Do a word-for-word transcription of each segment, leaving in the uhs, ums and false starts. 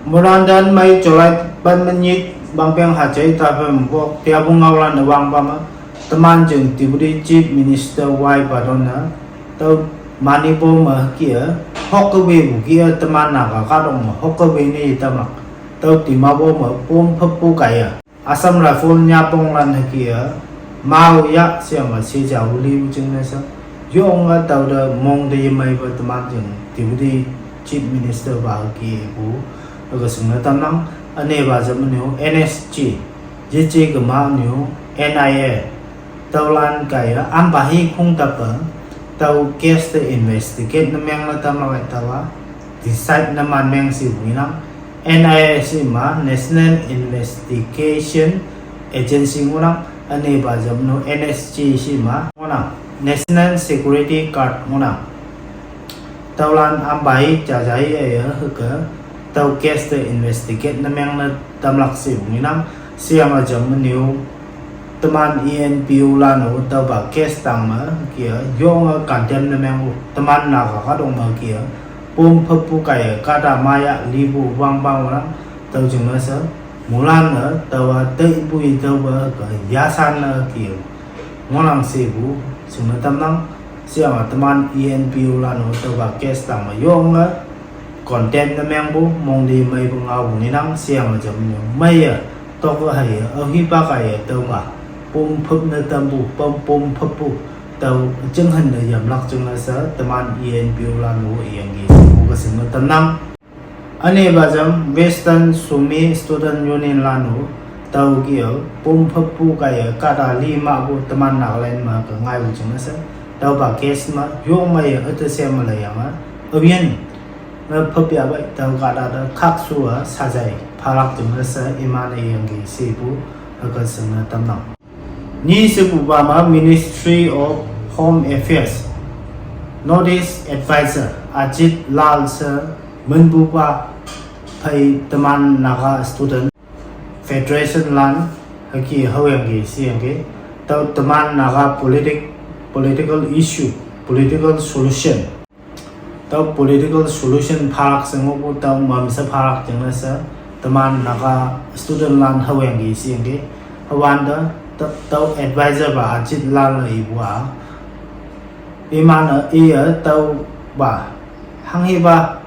Murandan mai July pan menyit bangpeng hajai tapem bok tiabung ngaulan awang pama. Teman jeng Deputy Chief Minister Y Baron na tau Manipur ma kia hokkawe bu kia teman Naga kadong ma hokkawe ni tamak tau Dimapur ma pom phepu kaya. Assam Rifle nyapong lan hakia mau ya siang ma sija uli bu jeng na sa. Yong a tau da mong da yamai ba teman jeng Deputy Chief Minister ba hakia bu aga sung na tamnang. Ane ba jam niu N S G, yeje kama niu N I A. Tau lan kaya am ba hi khung tapa tau case te investigate na meng na tamla kai tawa decide na man meng si bu nang. N I A si ma National Investigation Agency ngunang, ane ba jam no N S G si ma ngunang, National Security Guard ngunang. Tau lan am ba hi jajai aya haka tau case te investigate na meng na tamlak si bu nang. Siang a jam niu teman E N P O lanu tau ba case tang ma kia yong a condemn na meng bu teman Naga kadong ma kia pom phepu kaya kada maya libu wang bang wang tau jeng na sa. Mulan na tau a tei bu i tau ba ka yasan na kia ngonang si bu sung na tamnang. Siang a teman E N P O lanu tau ba case tang ma yong a condemn na meng bu mong di mai bu ngau bu ni nang siang a jam ni mai ya tok a hai a hi ba kaya tau ma pom phep na tam bu pom pom phep bu tau jeng han na yam lak jeng na sa teman E N P O lanu yang gi bu ka sung na tamnang. Ane ba jam Western Sumi Student Union lanu tau kia pom phep bu kaya kada li ma bu teman Nagaland ma ka ngai bu jeng na sa. Tau ba case ma yong mai ya ata se ma la yang a abian na phep ya bai tau kada da khak su a sajai phalak jeng na sa iman a yang gi si bu aga sung na tamnang. Ni se bu ba ma Ministry of Home Affairs North East Advisor Ajit Lal sa men bu ba phai teman Naga Student Federation lan haki hau yang gi si yang gi tau teman Naga politic political issue political solution. Tau political solution phalak seng bu tau mam sa phalak jeng na sa teman Naga student lan hau yang gi si yang gi hawan da tau advisor ba Ajit Lal i bu a. Iman a iya tau ba hang hi ba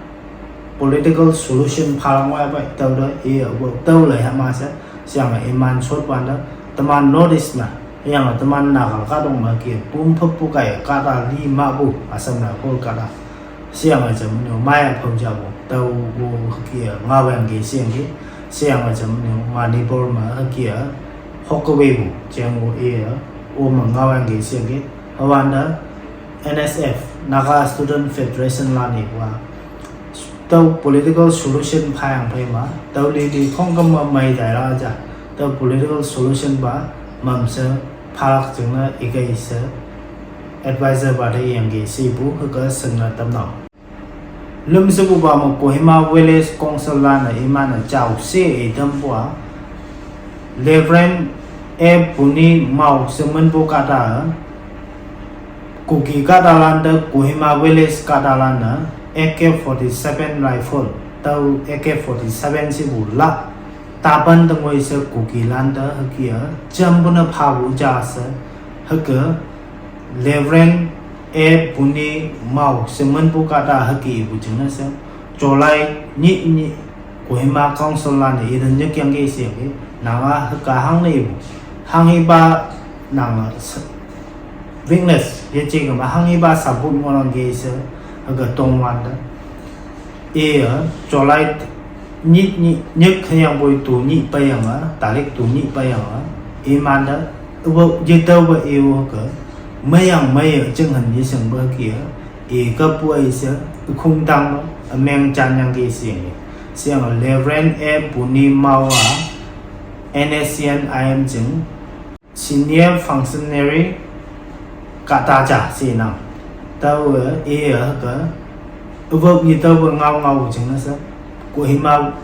political solution phalang wa ba tau da iya bu tau lai ha ma sa siang a iman sot wan da teman North East ma yang a teman Naga kadong ma kia pom phep bu kaya kada li ma bu Assam na kol kada. Siang a jam niu mai a phau ja bu tau bu kia ngau yang gi siang gi. Siang a jam niu Manipur ma kia hokkawe bu jeng bu iya o ma ngau yang gi siang gi. Hawan da N S F Naga Student Federation lan i bu a tau political solution phayang phai ma tau li li khong kam ma mai dai la ja tau political solution ba mam sa phalak jeng na i kai sa advisor ba da yang gi si bu ka sung na tamnang. Lum se bu ba ma Kohima Village Council lan a iman a chau se e dam bu a Reverend A Puni Mau se men bu kada Kuki kada lan da Kohima Village kada lan na A K forty seven rifle tau A K forty seven si bu la tapan tengwai se Kuki lan da hakia jam bu na pha bu ja se haka Reverend A Puni Mau se men bu kada haki bu jeng na se July ni ni Kohima Council lan i da nyek yang gi si yang gi nang a haka hang ni bu hang hi ba nang a witness ye chi kama hang hi ba sabut mo lang gi se aga tong wan da. E a July ni ni nyek khanyang boi tu ni pa yang a tarik tu ni pa yang a iman da uba ye tau ba e wo ka mayang maya jeng han ye sang ba kia e ka pu ai sa khung tang a meng chan yang gi si yang gi. Siang a Reverend A Puni Mau a N S C N I M jeng Senior functionary kata ja si nang. Tau e e a ka uba yi tau ba ngau ngau jeng na sa Kohima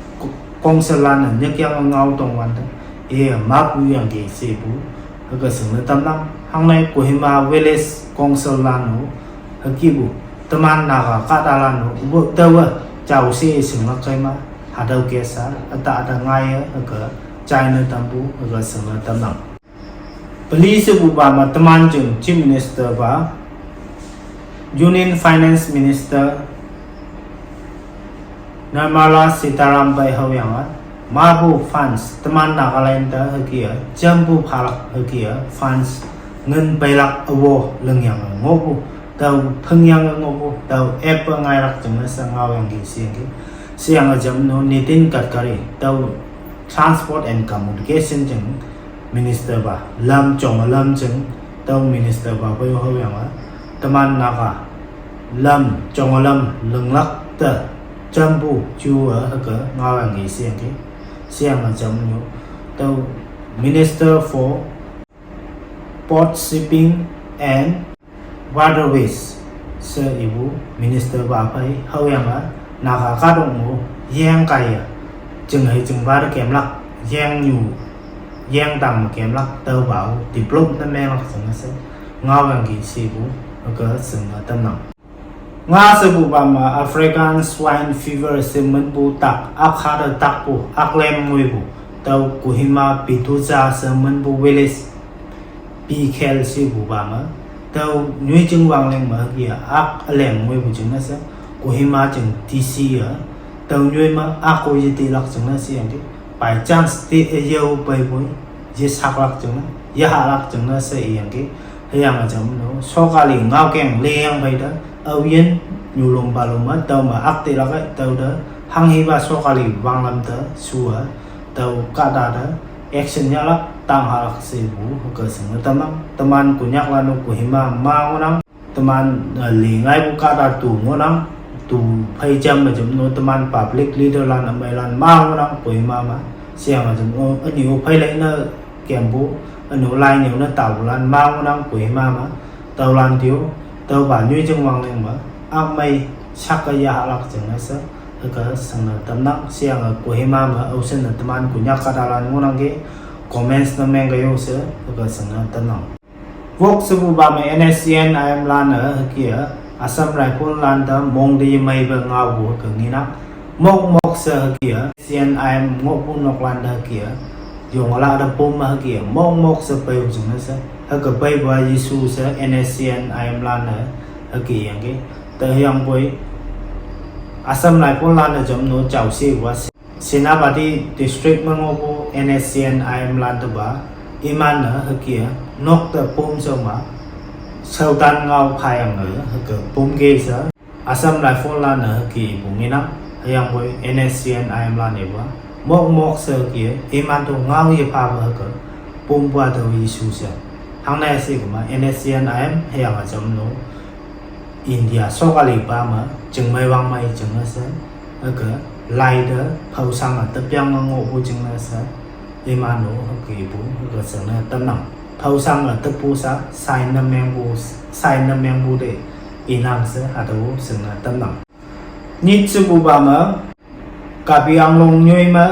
Council lan na nyek yang ngau tong wan da e a ma pu yang gi si bu haka sung na tamnang. Hang nai Kohima Village Council lan nu haki bu teman Naga kada lan nu uba tau ba chau se sung na kai ma Hatüo case-a üta üta ngaiye hüke china tampu hüke shingne tamnang. Peli shepupa me teman jing Chief Minister pa, Union Finance Minister Nirmala Sitharam pei haoyange, mapu funds teman Nagaland te hüke-a jampu phalak hüke-a funds ngin peilak awo lingyange ngohpu, tao phingyange ngohpu, tao app-e ngailak jingne she ngaoyangki sheyangki. Sheyange jamno Nitin Gadkari tao Transport and Communication jing Minister pa, lam jonge lam jing tao Minister pa pei haoyange, teman Naga lam jonge lam linglak te jampu ju-e hüke ngaoyangki sheyangki. Sheyange jamno tao Minister for Port, Shipping and Waterways she ipu Minister pa phei haoyange, Naga kahtok-o yeng kaiye, ching hei chingpa te kemlak, yengnyu, yeng tang me kemlak, tüopa-o develop ne menglak jingne she ngaoyangki shepu hüke shingne tamnang. Nga shepupa me African Swine Fever she minpu tak, ak hate takpu, ak lem ngoipu, tüo Kohima Bidutsa she minpu village Pikhel shepupa me, tüo nyoijing wangleng me hüke-a ak ülem ngoipu jingne she, Kohima jing D C-e tüo nyoi me ak-o yetilak jingne sheyangki. By chance te üyao peipoi, yesaklak jingne, yehahlak jingne she iyangki. Hüyange jamno sokali ngaokeng leyang phei te, aoyin nyulom palom me tüo me ak tilak-e tüo te, hanghipa sokali wanglam te shu-e, tüo kahta te action yahlak, tanghahlak shepu hüke shingne tamnang. Teman Konyaklan-o Kohima ma ngohnang, teman, eh, li ngaipu kahta tu ngohnang, tu phei jam me jamno teman public leaderlan ümeilan ma ngohnang Kohima me. Sheyange jamno ünyu phei leine kempu, ünyu lai nyüone taopulan ma ngohnang Kohima me. Tüolan tüo, tüopa nyoijing wangleng me, ak mei shake yahahlak jingne she hüke shingne tamnang. Sheyange Kohima me aoshinne teman Konyak kahtalan ngohnangki comments ne meng kaiyo she hüke shingne tamnang. Wok shepupa me N S C N I M lan-e hüke-a, Assam Rifles lan te mong te yemeipe ngaopu hüke ngenang. Mok mok she hüke-a, N S C N I M ngohpu noklan te hüke-a, yongla te pom me hüke-a, mok mok she peipu jingne she, hüke peipu-a yesu she N S C N I M lan-e hüke yangki. Te hüyangpoi, Assam Rifles lan-e jamno jaoshepu-a Senapati District me ngohpu N S C N I M lan tepa, iman-e hüke-a, nok te pom shao ma, shaotan ngao phayange hüke pom ke she, Assam Rifles lan-e hüke ipu ngenang. Hüyangpoi N S C N I M lan-e pa, mok mok she hüke-a, iman to ngao yephape hüke pompu-a tüo yesu she. Hangne she kema N S C N I M hüyange jamno India sokali pa me, chingmei wangmei jingne she, hüke, lai te, phaoshange tepyange ngohpu jingne she, iman-o hüke ipu hüke shingne tamnang. Phaoshange teppu sha, sign ne mengpu, sign ne mengpu te, inang she hatüo shingne tamnang. Nyit shepupa me, Karbi Anglong nyoi me,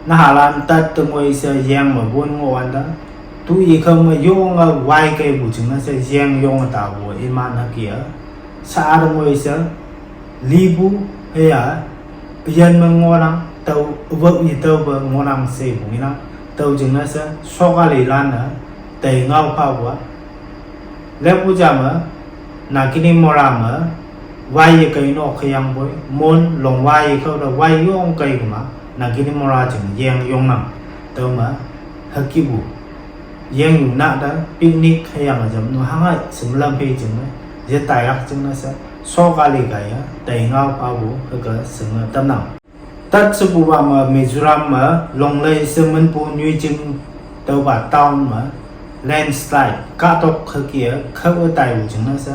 nahalan tat te ngoi she yeng me won ngohwante, tu ikhao me yonge wai keipu jingne she yeng yonge tapu iman hüke-a, sha-a te ngoi she, lipu, hüya, üyin me ngohnang, tüo, wok yetaope ngohnang shepu ngenang, tüo jingne she, sokalilan-e, tei ngao phapu-a, leppu ja me, Naginimora me, wai yekei nok hüyangpoi, Mon Longwa yekhao te wai yong kei kema, Naginimora jing yeng yongnang, tüome, hükepu, yeng yu na te, picnic hüyange jamno hangai, shimlam phei jingne, yetailak jingne she, sokali kaiye, tei ngao phapu hüke shingne tamnang. Tat shepupa me Mizoram me Lunglei she minpu nyoijing tüopa town me landslide kahtok hüke-a khao-e taipu jingne she,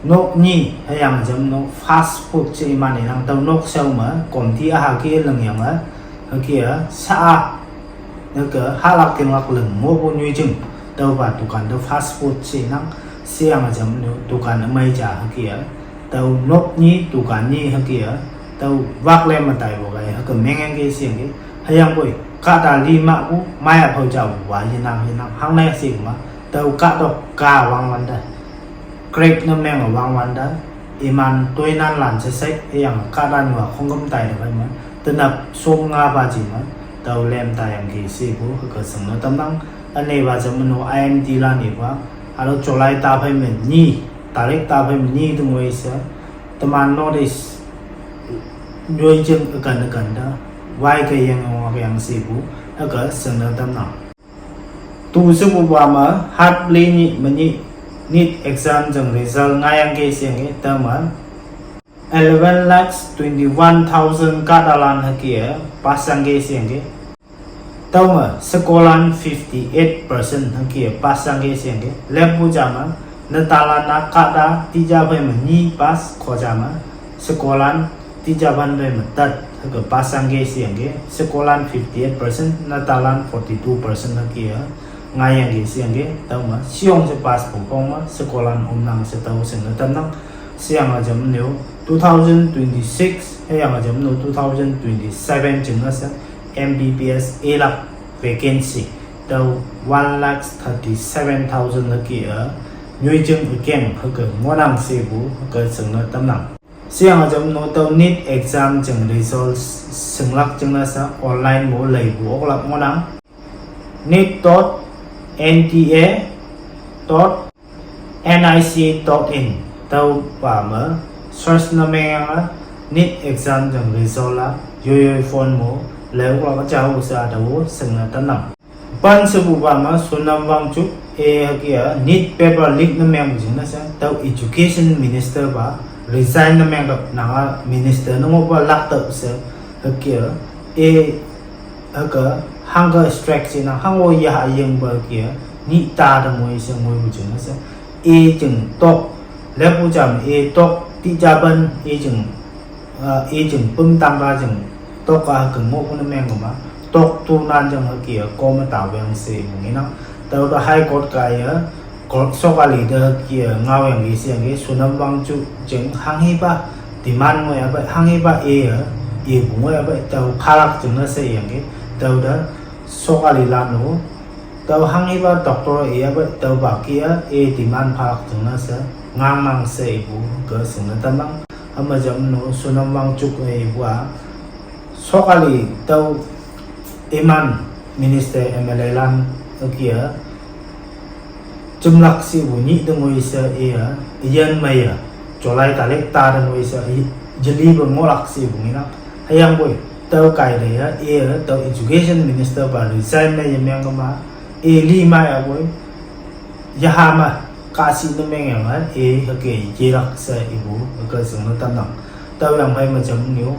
nok nyi hüyange jamno fast food she iman inang tüo nokshao me komti üha ke lingyange, hüke-a sha-a, hüke hahlak tinglak ling ngohpu nyoijing, tüopa dukan te fast food she inang, sheyange jamno dukan ümei ja hüke-a, tüo nok nyi dukan nyi hüke-a, tüo waklem me taipu kaiye hüke mengyangki sheyangki, hüyangpoi kahta li mahpu meiya phao japu-a yenang yenang hangne she kema, tüo kahtok ka wangwante, crack ne menge wangwante, iman toinanlan she she hüyange kahta nyu-a khongküm taite phei me, Tenap som nga ba jing ma, tau lem ta yang ki si bu, ke seng na tamnang, ane ba jam no I M D la ni ba, alo July ta phai me ni, tarik ta phai me ni tu ngoi sa, teman notice, nyoi jeng akan akan da, wai ke yang yang yang si bu, ke seng na tamnang. Tu se bu ba ma, hat bli ni, me ni, NEET exam jeng result nga yang ke siang ke, tama, eleven lakhs twenty-one thousand ka dalan hakia, pass yang ke siang ke. Tau ma, sekolan fifty-eight percent hakia, pass yang ke siang ke. Lep bu jama, netalan na kada, tija bai ma ni pass, ko jama, sekolan, tija ban bai ma tat, haka pass yang ke siang ke. Sekolan fifty-eight percent, netalan forty-two percent hakia, nga yang ke siang ke. Tau ma, siang se pass bu kong ma, sekolan om nang se tau seng na tamnang. Siang a jam neu, two thousand twenty-six, he yang a jam neu two thousand twenty-seven jing na sa, M B B S A lak vacancy, tau one lakh thirty-seven thousand hakia, nyoi jeng akem, haka ngonang se bu, haka seng na tamnang. Siang a jam no tau NEET exam jeng result seng lak jing na sa, online mo lai bu ok lak ngonang. NEET dot N T A dot N I C dot in, tau ba ma, search na meng yang a, NEET exam jeng result la, yoi yoi phone mo, lai wak ja u sa da u, seng na tamnang. Ban se bu ba ma, Sonam Wangchuk, e hakia, NEET paper leak na meng jing na sa, tau education minister ba, resign na meng kap nang a minister na ngo ba lak tau sa, hakia, e, haka, hunger strike si na, hang o ya yang ba kia, ni ta da ngoi sa ngoi bu jing na sa, e jing tok, lep bu jam, e tok, tija ban, e jing, ah, e jing pum tang ka jing, tok ka haka ngo ku na meng ma, tok tu nan jang hakia, ko ma ta weng se, ngi na, tau da High Court ka ya, Court sokali da hakia, ngau yang ke siang ke, Sonam Wangchuk jeng hang hi ba, demand ngoi abai, hang hi ba e ya, e bu ngoi abai, tau phalak jing na se yang ke, tau da, sokali la no, tau hang hi ba doctor e abai, tau ba kia, e demand phalak jing na se, ngang ngang se e bu, ke seng na tamnang, ama jam no, Sonam Wangchuk e bu a, sokali tau iman minister M L A lan, akia, chumlak si bu ni da ngoi sa e ya, yan ma ya, July tarik ta da ngoi sa, i, jeli ba ngolak si bu ngi na. Hayang boi, tau kai da ya, e ya, tau education minister ba resign na ya meng ma, e li ma ya boi, ya ha ma, ka si na meng yang a, e hake ye lak sa e bu, haka seng na tamnang. Tau yang bai ma jam neu,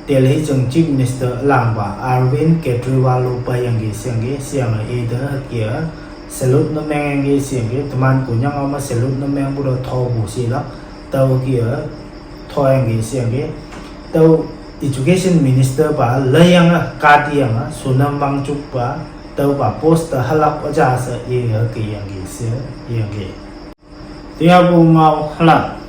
Delhi jeng Chief Minister lang ba, Arvind Kejriwal lo ba yang ke siang ke, siang a e da hakia, salute na meng yang ke siang ke, teman ku nyang ama salute na meng bu da tho bu si lak, tau kia, tho yang ke siang ke, tau education minister ba, la yang a, ka di yang a, Sonam Wangchuk ba, tau ba post da halak aja sa e hake yang ke siang, yang ke. Tia bu ngau halat,